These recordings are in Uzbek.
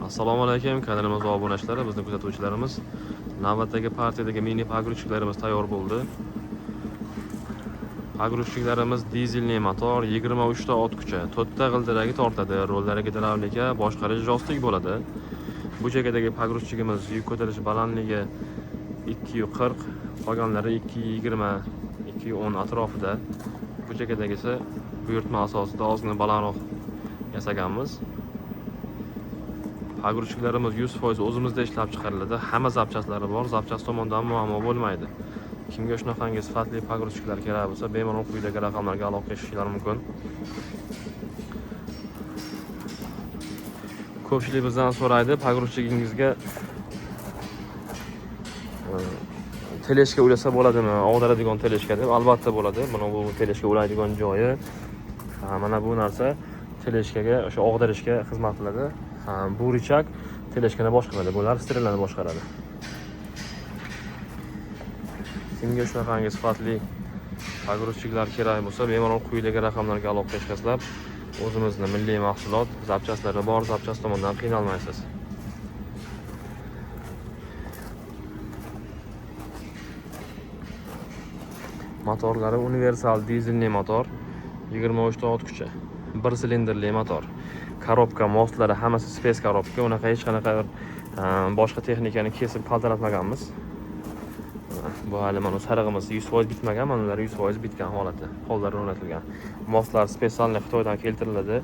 Assalomu alaykum kanalimiz obunachilari, bizni kuzatuvchilarimiz. Navbatdagi partiyadagi mini погрузчикlarimiz tayyor bo'ldi. Погрузчикlarimiz dizelli motor, 23 ta ot kuchi, 4 ta g'ildiragi tortadi, rollari gidravlika, boshqarish jostik bo'ladi. Bu chekadagi погрузчикimiz yuk ko'tarish balandligi 240, qolganlari 220, 210 atrofida. Bu chekadagisi buyurtma asosida ozgina balandroq yasaganmiz. Погрузчикlarimiz 100% o'zimizda ishlab chiqariladi. Hamma запчастlari bor, запчасть tomondan muammo bo'lmaydi. Kimga shunaqangi sifatli погрузчикlar kerak bo'lsa, bemalol quyidagi raqamlarga aloqa qilishlari mumkin. Ko'pchilik bizdan so'raydi, погрузчикingizga тележка ulasa bo'ladimi, og'daradigan тележка deb. Albatta bo'ladi. Mana bu тележка ulaydigan joyi. Ha, mana bu narsa тележкаga o'sha og'darishga xizmat qiladi. Ha, bu рычаг тележкani boshqaradi, bular strelani boshqaradi. Kimga shunaqangi sifatli погрузчикlar kerak bo'lsa, bemalol quyidagi raqamlarga aloqa chiqasizlar. O'zimizni milliy mahsulot, запчастlari bor, запчасть tomondan qiynalmaysiz. Motorlari universal dizelli motor, 23 ta ot kuchi, bir silindrli motor. Коробка, мостlari hammasi спец коробка, unaqa hech qanaqa bir boshqa texnikani kesib qaltiratmaganmiz. Bu hali mana sarig'imiz 100% bitmagan, mana ular 100% bitgan holati, qo'llar o'rnatilgan. Мостlar специальный Xitoydan keltiriladi.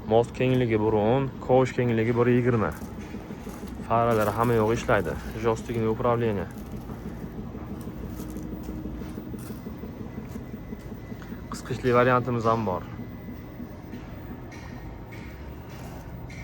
Мост kengligi 1.10, ковш kengligi 1.20. Faralari hamma yo'q ishlaydi. Джойстикный управление. Qisqichli variantimiz ham bor.